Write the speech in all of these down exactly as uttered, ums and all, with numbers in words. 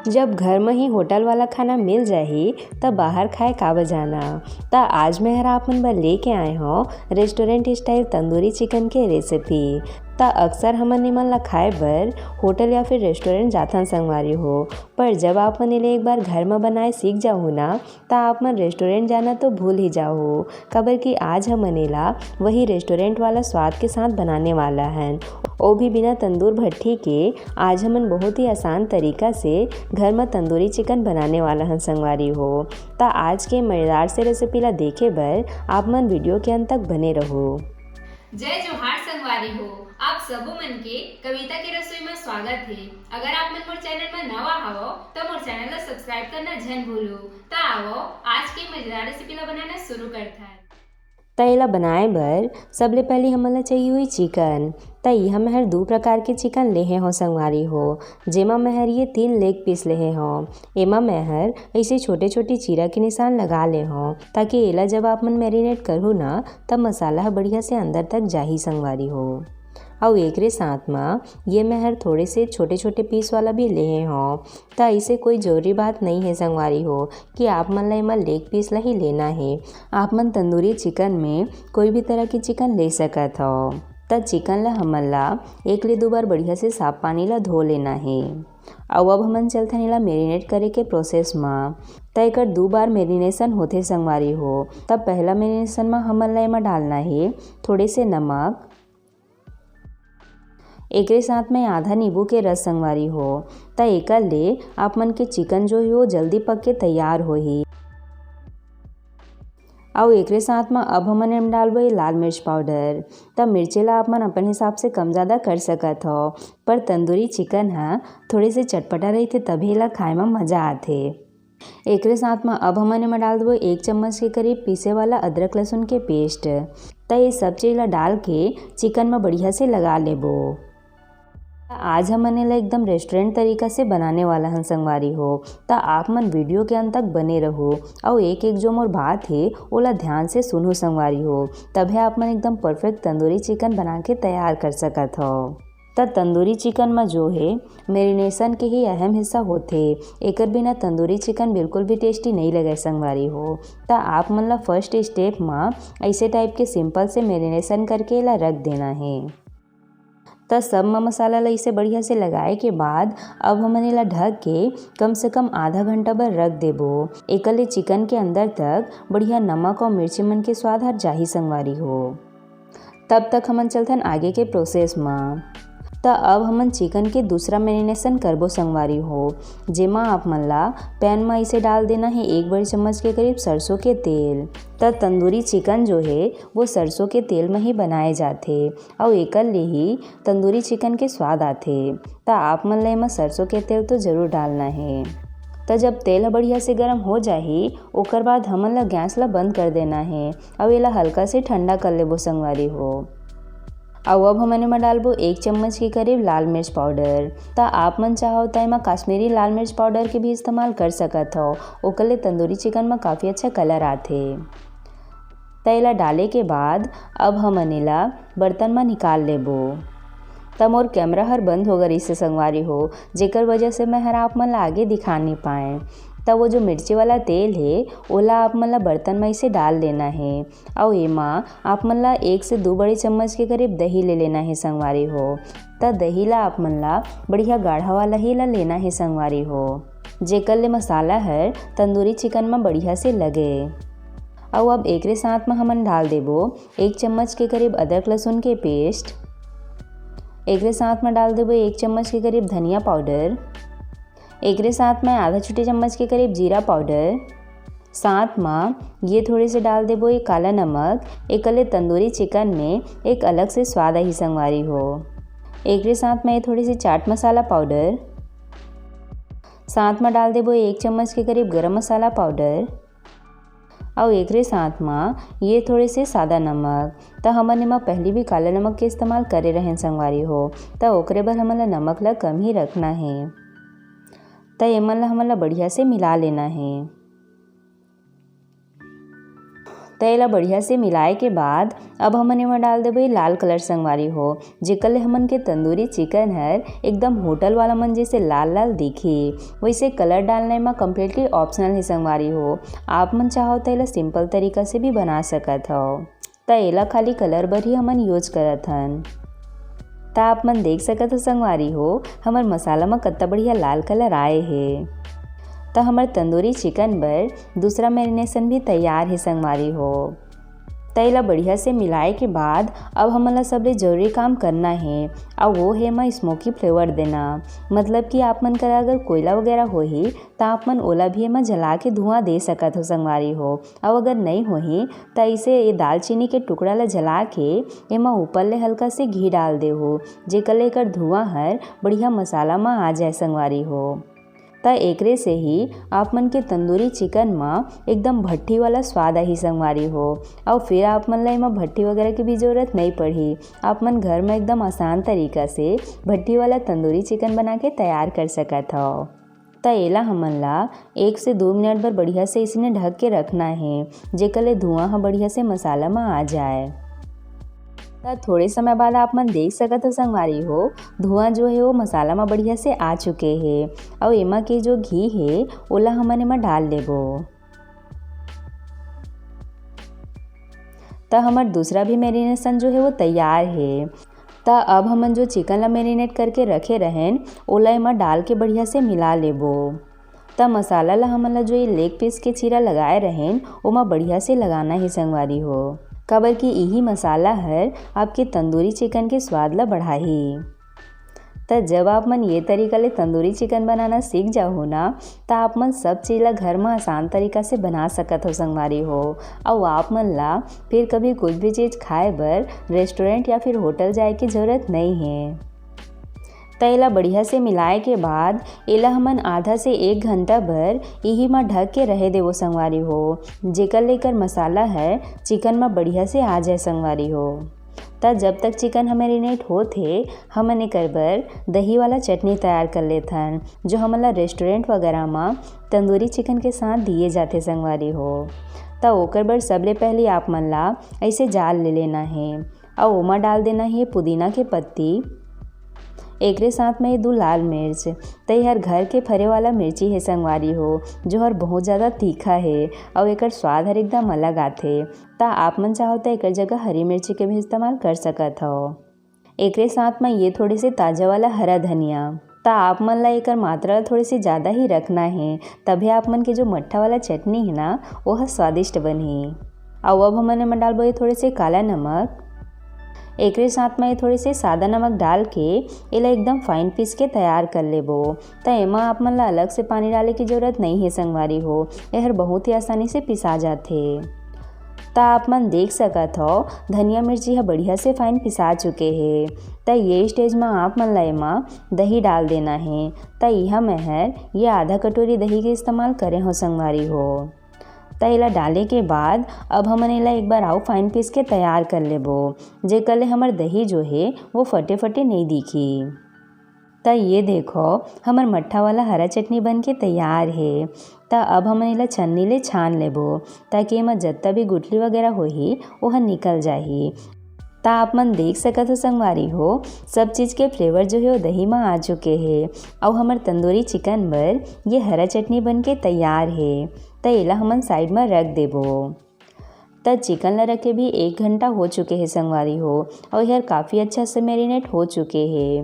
जब घर म ही होटल वाला खाना मिल जाही, त बाहर खाए काबर जाना। त आज मैं हर आप मन बर लेके आए हौं रेस्टोरेंट स्टाइल तंदूरी चिकन के रेसिपी। त अक्सर हमन एमन ला खाए बर होटल या फिर रेस्टोरेंट जाथन संगवारी हो, पर जब आप मन एला एक बार घर म बनाए सीख जाहू ना, त आप मन रेस्टोरेंट जाना तो भूल ही जाहू, काबर कि आज हमन एला वही रेस्टोरेंट वाला स्वाद के साथ बनाने वाला हन, वो भी बिना तंदूर भट्ठी के। आज हमन बहुत ही आसान तरीका से घर म तंदूरी चिकन बनाने वाला हन संगवारी हो। त आज के मजेदार से रेसिपी ला देखे बर आप मन वीडियो के अंत तक बने रहू। जय जोहार संगवारी हो, आप सबो मन के कविता के रसोई में स्वागत हे। अगर आप मन मोर चैनल में नवा हवो, त मोर चैनल ला सब्सक्राइब करना झन भूलू। त आवो, आज के मजेदार रेसिपी ला बनाना शुरू करथन। त एला बनाए बर सबले पहले हमन ला चाहिए हुई चिकन। त इहाँ मैं हर दू प्रकार के चिकन लेहे हों संगवारी हो, जेमा मैं हर ये तीन लेग पीस लेहे हों। एमा मैं हर ऐसे छोटे-छोटे चीरा के निशान लगा ले हों, ताकि एला जब आप मन मैरिनेट करहू ना, तब मसाला ह बढ़िया से अंदर तक जाही संगवारी हो। अउ एकरे साथ म ये मैं हर थोड़े से छोटे-छोटे पीस वाला भी लेहे हों। त ऐसे कोई जरूरी बात नहीं है संगवारी हो कि आप मन ला एमा लेग पीस ला ही लेना है। आप मन तंदूरी चिकन में कोई भी तरह के चिकन ले सकत हव। त चिकन ला हमन ला एक ले दो बार बढ़िया से साफ पानी ला धो लेना है। अउ अब हमन चलथन एला मैरिनेट करे के प्रोसेस म। त एकर दू बार मैरिनेशन होथे संगवारी हो। त पहला मैरिनेशन म हमन ला एमा डालना है थोड़े से नमक, एकरे साथ में आधा नींबू के रस संगवारी हो। त एकर ले आप मन के चिकन जो हे वो जल्दी पक के तैयार होही। अउ एकरे साथ म अब हमन एम डालबो ये लाल मिर्च पाउडर। त मिर्ची ला आप मन अपन हिसाब से कम ज़्यादा कर सकत हव, पर तंदूरी चिकन ह थोड़े से चटपटा रहिथे, तभे एला खाए म मज़ा आथे। एकरे साथ म अब हमन एमा डाल देबो एक चम्मच के करीब पीसे वाला अदरक लहसुन के पेस्ट। त ये सब चीज ला डाल के चिकन म बढ़िया से लगा लेबो। आज हमन एला एकदम रेस्टोरेंट तरीका से बनाने वाला हन संगवारी हो, त आप मन वीडियो के अंत तक बने रहू अउ एक एक जो मोर बात हे ओला ध्यान से सुनहू संगवारी हो, तभे आप मन एकदम परफेक्ट तंदूरी चिकन बना के तैयार कर सकत हव। त तंदूरी चिकन म जो हे मैरिनेशन के ही अहम हिस्सा होथे, एकर बिना तंदूरी चिकन बिल्कुल भी टेस्टी नइ लगय संगवारी हो। त आप मन ला फर्स्ट स्टेप म ऐसे टाइप के सिंपल से मैरिनेशन करके एला रख देना हे। त सब म मसाला ला इसे बढ़िया से लगाए के बाद अब हमन एला ढक के कम से कम आधा घंटा बर रख देबो। एकर ले चिकन के अंदर तक बढ़िया नमक अउ मिर्ची मन के स्वाद हर जाही संगवारी हो। तब तक हमन चलथन आगे के प्रोसेस म। त अब हमन चिकन के दूसरा मैरिनेशन करबो संगवारी हो, जेमा आप मन ला पैन म इसे डाल देना हे एक बड़ी चम्मच के करीब सरसों के तेल। त तंदूरी चिकन जो हे वो सरसों के तेल म ही बनाए जाथे अउ एकर ले ही तंदूरी चिकन के स्वाद आथे। त आप मन ला एमा सरसों के तेल तो जरूर डालना हे। त जब तेल ह बढ़िया से गरम हो जाही, ओकर बाद हमन ला गैस ला बंद कर देना हे अउ एला हल्का से ठंडा कर लेबो संगवारी हो। अउ अब हमन एमा डालबो एक चम्मच के करीब लाल मिर्च पाउडर। त आप मन चाहो त एमा कश्मीरी लाल मिर्च पाउडर के भी इस्तेमाल कर सकत हव, ओकर ले तंदूरी चिकन म काफ़ी अच्छा कलर आथे। त एला डाले के बाद अब हमन एला बर्तन म निकाल लेबो। त मोर कैमरा हर बंद हो गे रिहिसे संगवारी हो, जेकर वजह से मैं हर आप मन ला आगे दिखा नी पाए। त वो जो मिर्ची वाला तेल हे, ओला आप मन ला बर्तन म इसे डाल लेना हे। अउ एमा आप मन ला एक से दू बड़े चम्मच के करीब दही ले लेना हे संगवारी हो। त दही ला आप मन ला बढ़िया गाढ़ा वाला ही ला लेना हे संगवारी हो, जेकर ले मसाला हर तंदूरी चिकन म बढ़िया से लगे। अउ अब एकरे साथ म हमन डाल देबो एक चम्मच के करीब अदरक लहसुन के पेस्ट। एकरे साथ म डाल देबो एक चम्मच के करीब धनिया पाउडर। एकरे साथ म आधा छोटे चम्मच के करीब जीरा पाउडर। साथ म ये थोड़े से डाल देबो एक काला नमक, एकर ले तंदूरी चिकन में एक अलग से स्वाद आही संगवारी हो। एकरे साथ म ये थोड़े से चाट मसाला पाउडर। साथ म डाल देबो एक चम्मच के करीब गरम मसाला पाउडर। अउ एकरे साथ म ये थोड़े से सादा नमक, त हमन एमा पहिली भी काला नमक के इस्तेमाल करे रहेन संगवारी हो, त ओकरे बर हमन ला नमक ला कम ही रखना हे। त एमन ला हमन ला बढ़िया से मिला लेना हे। त एला बढ़िया से मिलाए के बाद अब हमन एमा डाल देबे लाल कलर संगवारी हो, जेकर ले हमन के तंदूरी चिकन हर एकदम होटल वाला मन जैसे लाल लाल दिखी। वैसे कलर डालना एमा कम्प्लीटली ऑप्शनल हे संगवारी हो, आप मन चाहो त एला सिंपल तरीका से भी बना सकत हव। त एला खाली कलर बर ही हमन यूज करत हन। त आप मन देख सकत हो संगवारी हो, हमर मसाला म कत्ता बढ़िया लाल कलर आए हे। त हमर तंदूरी चिकन बर दूसरा मैरिनेशन भी तैयार हे संगवारी हो। त एला बढ़िया से मिलाए के बाद अब हमन ला सबले जरूरी काम करना हे, अउ वो हे एमा स्मोकी फ्लेवर देना। मतलब कि आप मन करा अगर कोयला वगैरह होही, त आप मन ओला भी एमा जला के धुआं दे सकत हो संगवारी हो। अउ अगर नई होही, त इसे ये दालचीनी के टुकड़ा ला जला के एमा ऊपर ले हल्का से घी डाल देहू, जेकर ले एकर धुआं हर बढ़िया मसाला म आ जाए संगवारी हो। त एकरे से ही आप मन के तंदूरी चिकन म एकदम भट्ठी वाला स्वाद आही संगवारी हो। अउ फिर आप मन ला एमा भट्ठी वगैरह के भी जरूरत नई पड़ही। आप मन घर म एकदम आसान तरीका से भट्ठी वाला तंदूरी चिकन बना के तैयार कर सकत हव। त एला हमन ला एक से दो मिनट बर बढ़िया से इसने ढक के रखना हे, जेकर ले धुआं ह बढ़िया से मसाला म आ जाए। त थोड़े समय बाद आप मन देख सकत हो संगवारी हो, धुआं जो हे वो मसाला म बढ़िया से आ चुके हे। अउ एमा के जो घी हे ओला हमन एमा डाल लेबो। त हमर दूसरा भी मैरिनेशन जो हे वो तैयार हे। त अब हमन जो चिकन ला मैरिनेट करके रखे रहेन, ओला एमा डाल के बढ़िया से मिला लेबो। त मसाला ला हमन ला जो ये लेग पीस के चीरा लगाए रहेन, ओमा बढ़िया से लगाना हे संगवारी हो, काबर कि इही मसाला हर आपके तंदूरी चिकन के स्वाद ला बढ़ाही। त जब आप मन ये तरीका ले तंदूरी चिकन बनाना सीख जाहू ना, त आप मन सब चीज ला घर म आसान तरीका से बना सकत हो संगवारी हो। अउ आप मन ला फिर कभी कुछ भी चीज खाए बर रेस्टोरेंट या फिर होटल जाए के जरूरत नई हे। त एला बढ़िया से मिलाए के बाद एला हमन आधा से एक घंटा बर इही म ढक के रहे देवो संगवारी हो, जेकर ले एकर मसाला ह चिकन म बढ़िया से आ जाए संगवारी हो। त जब तक चिकन ह मैरिनेट होत हे, हमन एकर बर दही वाला चटनी तैयार कर लेथन, जो हमन ला रेस्टोरेंट वगैरह म तंदूरी चिकन के साथ दिए जाथे संगवारी हो। त ओकर बर सबले पहली आप मन ला ऐसे जार ले लेना हे, अउ ओमा डाल देना हे पुदीना के पत्ती। एकरे साथ में ये दू लाल मिर्च, त ये हर घर के फरे वाला मिर्ची हे संगवारी हो, जो हर बहुत ज़्यादा तीखा हे, अउ एकर स्वाद हर एकदम अलग आथे। त आप मन चाहो त एकर जगह हरी मिर्ची के भी इस्तेमाल कर सकत हव। एकरे साथ में ये थोड़े से ताजा वाला हरा धनिया, त आप मन ला एकर मात्रा ला थोड़े से ज़्यादा ही रखना हे, तभे आप मन के जो मट्ठा वाला चटनी हे ना, वो ह स्वादिष्ट बनही। अउ अब हमन एमा डालबो ये थोड़े से काला नमक। एकरे साथ में ये थोड़े से सादा नमक डाल के एला एकदम फाइन पीस के तैयार कर लेबो। त एमा आप मन ला अलग से पानी डाले की जरूरत नई हे संगवारी हो, एहर बहुत ही आसानी से पिसा जाथे। त आप मन देख सकत हव, धनिया मिर्ची ह बढ़िया से फाइन पिसा चुके हे। त ये स्टेज म आप मन ला एमा दही डाल देना हे। त इहाँ मैं हर ये आधा कटोरी दही के इस्तेमाल करे हव संगवारी हो। त एला डाले के बाद अब हमन एला एक बार अउ फाइन पीस के तैयार कर लेबो, जेकर ले हमर दही जो हे वो फटे फटे नई दिखी। त ये देखो, हमर मट्ठा वाला हरा चटनी बन के तैयार हे। त अब हमन एला छन्नी ले छान लेबो, ताकि एमा जत्ता भी गुठली वगैरह होही, ओह निकल जाही। त आप मन देख सकत हो संगवारी हो, सब चीज के फ्लेवर जो हे वो दही म आ चुके हे। अउ हमर तंदूरी चिकन बर ये हरा चटनी बन के तैयार हे। त एला हमन साइड म रख देबो। त चिकन ला रखे भी एक घंटा हो चुके हे संगवारी हो, अउ एहर काफ़ी अच्छा से मैरिनेट हो चुके हे।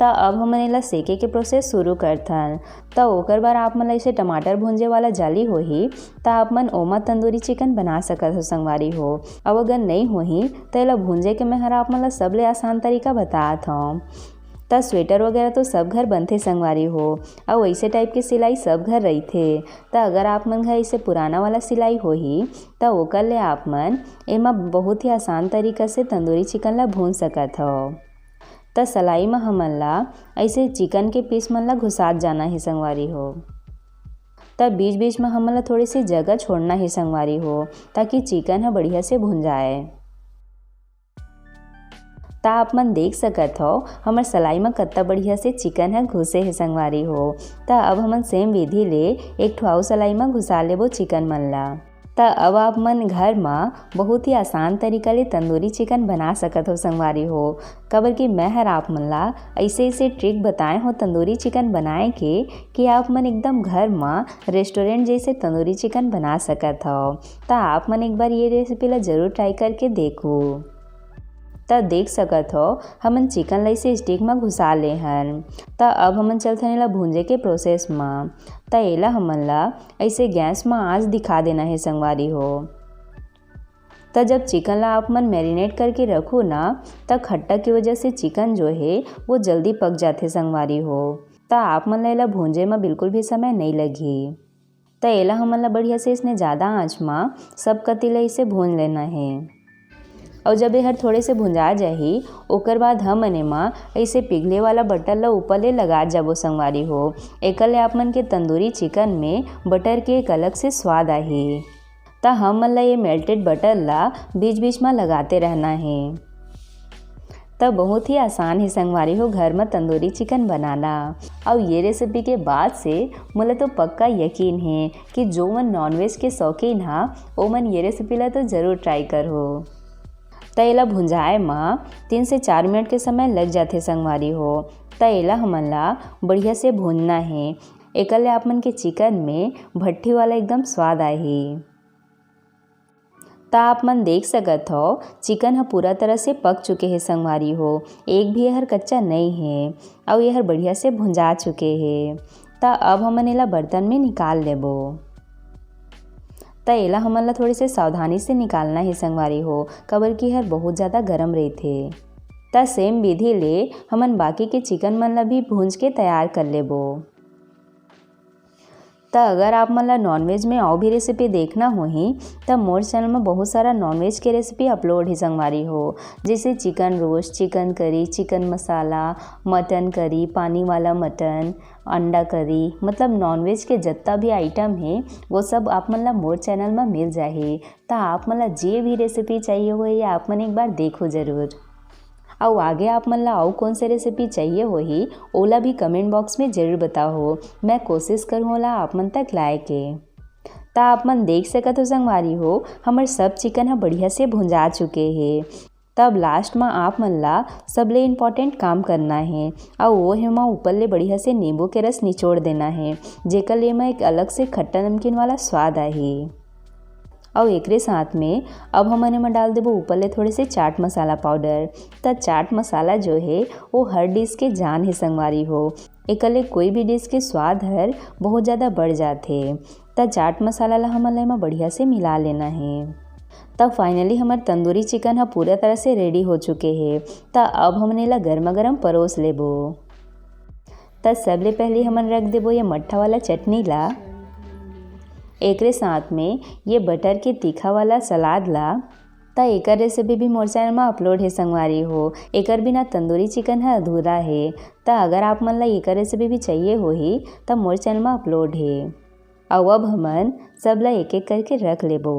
त अब हमन एला सेके के प्रोसेस शुरू करथन। त ओकर बर आप मन ला इसे टमाटर भूंजे वाला जाली होही, त आप मन ओमा तंदूरी चिकन बना सकत हो संगवारी हो। अउ अगर नई होही, त एला भूंजे के मैं हर आप मन ला सबले आसान तरीका बतात हौं। त स्वेटर वगैरह तो सब घर बनथे संगवारी हो, अउ ऐसे टाइप के सिलाई सब घर रहिथे। त अगर आप मन घर इसे पुराना वाला सिलाई होही, त ओकर ले आप मन एमा बहुत ही आसान तरीका से तंदूरी चिकन ला भून सकत हव। त सलाई म हमन ला ऐसे चिकन के पीस मन ला घुसात जाना हे संगवारी हो। त बीच-बीच म हमन ला थोड़ी सी जगह छोड़ना हे संगवारी हो, ताकि चिकन ह बढ़िया से भुंजाए। त आप मन देख सकत हव, हमर सलाई म कत्ता बढ़िया से चिकन ह घुसे हे संगवारी हो। त अब हमन सेम विधि ले एक ठो अउ सलाई म घुसा लेबो चिकन मन ला। त अब आप मन घर म बहुत ही आसान तरीका ले तंदूरी चिकन बना सकत हो संगवारी हो, काबर कि मैं हर आप मन ला ऐसे ऐसे ट्रिक बताए हो तंदूरी चिकन बनाए के कि आप मन एकदम घर म रेस्टोरेंट जैसे तंदूरी चिकन बना सकत हो। त आप मन एक बार ये रेसिपी ला जरूर ट्राई करके देखो। त देख सकत हो, हमन चिकन ला इसे स्टिक म घुसा ले हन। त अब हमन चलथन एला भूंजे के प्रोसेस म। त एला हमन ला ऐसे गैस म आंच दिखा देना हे संगवारी हो। त जब चिकन ला आप मन मैरिनेट करके रखो ना, त खट्टा की वजह से चिकन जो हे वो जल्दी पक जाथे संगवारी हो। त आप मन ला एला भूंजे म बिल्कुल भी समय नइ लगही। त एला हमन ला बढ़िया से इसने ज़्यादा आंच म सब कति ले इसे भूंज लेना हे। अउ जब एहर थोड़े से भुंजा जाही, ओकर बाद हमन एमा ऐसे पिघले वाला बटर ला ऊपर ले लगा जाबो संगवारी हो। एकर ले आप मन के तंदूरी चिकन में बटर के एक अलग से स्वाद आही। त हमन ला ये मेल्टेड बटर ला बीच बीच म लगाते रहना हे। त बहुत ही आसान हे संगवारी हो घर म तंदूरी चिकन बनाना। अउ ये रेसिपी के बाद से मोला तो पक्का यकीन हे कि जो मन नॉनवेज के शौकीन हा, ओमन ये रेसिपी ला तो जरूर ट्राई करहो। त एला भुंजाए म तीन से चार मिनट के समय लग जाथे संगवारी हो। त एला हमन ला बढ़िया से भूनना हे। एकर ले आप मन के चिकन में भट्ठी वाला एकदम स्वाद आही। त आप मन देख सकत हो, चिकन ह पूरा तरह से पक चुके हे संगवारी हो, एक भी एहर कच्चा नइ हे, अउ एहर बढ़िया से भुंजा चुके हे। त अब हमन एला बर्तन में निकाल लेबो। त एला हमन ला थोड़े से सावधानी से निकालना हे संगवारी हो, काबर कि एहर बहुत ज़्यादा गरम रहिथे। त सेम विधि ले हमन बाकी के चिकन मन ला भी भूंज के तैयार कर लेबो। त अगर आप मन ला नॉनवेज में अउ भी रेसिपी देखना होही, त मोर चैनल में बहुत सारा नॉनवेज के रेसिपी अपलोड हे संगवारी हो, जैसे chicken roast, chicken curry, chicken मसाला, मटन करी, पानी वाला मटन, अंडा करी, मतलब नॉनवेज के जत्ता भी आइटम हे, वो सब आप मन ला मोर चैनल में मिल जाही। त आप मन ला जे भी रेसिपी चाहिए होही, आप मन एक बार देखो जरूर। अउ आगे आप मन ला अउ कौन से रेसिपी चाहिए होही, ओला भी कमेंट बॉक्स में जरूर बताओ, मैं कोशिश करूँ ओला आप मन तक लाए के। त आप मन देख सकत हो संगवारी हो, हमर सब चिकन ह बढ़िया से भुंजा चुके हे। तब लास्ट म आप मन ला सबले इम्पोर्टेंट काम करना हे, अउ वो हे म ऊपर ले बढ़िया से नींबू के रस निचोड़ देना हे, जेकर ले एमा एक अलग से खट्टा नमकीन वाला स्वाद आही। अउ एकरे साथ में अब हमन एमा डाल देबो ऊपर ले थोड़े से चाट मसाला पाउडर। त चाट मसाला जो हे, वो हर डिश के जान हे संगवारी हो। एकर ले कोई भी डिश के स्वाद हर बहुत ज़्यादा बढ़ जाथे। त चाट मसाला ला हमन ला एमा बढ़िया से मिला लेना हे। त फाइनली हमर तंदूरी चिकन ह पूरा तरह से रेडी हो चुके हे। त अब हमन एला गर्मा गर्म परोस लेबो। त सबले पहली हमन रख देबो ये मट्ठा वाला चटनी ला, एकरे साथ में ये बटर के तीखा वाला सलाद ला। त एकर रेसिपी भी मोर चैनल म अपलोड हे संगवारी हो। एकर बिना तंदूरी चिकन ह अधूरा हे। त अगर आप मन ला एकर रेसिपी भी चाहिए होही, त मोर चैनल म अपलोड हे। अउ अब हमन सब ला एक एक करके रख लेबो।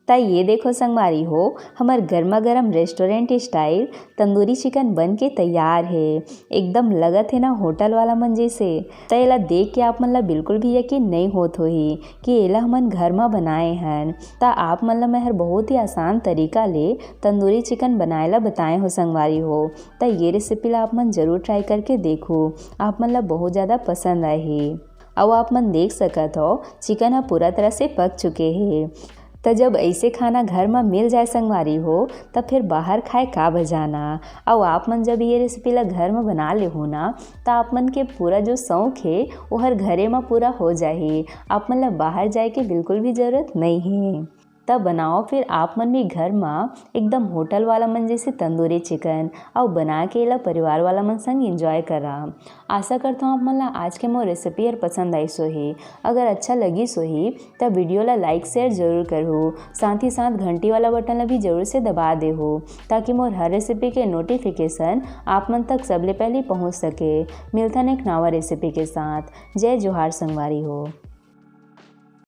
त ये देखो संगवारी हो, हमर गर्मा गर्म रेस्टोरेंट स्टाइल तंदूरी चिकन बन के तैयार हे। एकदम लगत हे ना होटल वाला मन जैसे। त एला देख के आप मन ला बिल्कुल भी यकीन नइ होत होही कि एला हमन घर म बनाए हन। त आप मन ला मैं हर बहुत ही आसान तरीका ले तंदूरी चिकन बनाए ला बताए हो संगवारी हो। त ये रेसिपी ला आप मन जरूर ट्राई करके देखो, आप मन ला बहुत ज़्यादा पसंद आही। अउ आप मन देख सकत हो, चिकन ह पूरा तरह से पक चुके हे। त जब ऐसे खाना घर म मिल जाए संगवारी हो, त फिर बाहर खाए का बजाना। अउ आप मन जब ये रेसिपी ला घर म बना लेहो ना, त आप मन के पूरा जो शौक हे, ओहर घरे म पूरा हो जाही। आप मन ला बाहर जाए के बिल्कुल भी जरूरत नइ हे। त बनाओ फिर आप मन भी घर म एकदम होटल वाला मन जैसे तंदूरी चिकन, अउ बना के एला परिवार वाला मन संग एंजॉय करा। आशा करता हूँ आप मन ला आज के मोर रेसिपी हर पसंद आइस होही। अगर अच्छा लगिस होही, त वीडियो ला लाइक शेयर जरूर करहू, साथ ही साथ घंटी वाला बटन ला भी जरूर से दबा देहू, ताकि मोर हर रेसिपी के नोटिफिकेशन आप मन तक सबले पहली पहुँच सके। मिलथन एक नवा रेसिपी के साथ। जय जोहार संगवारी हो।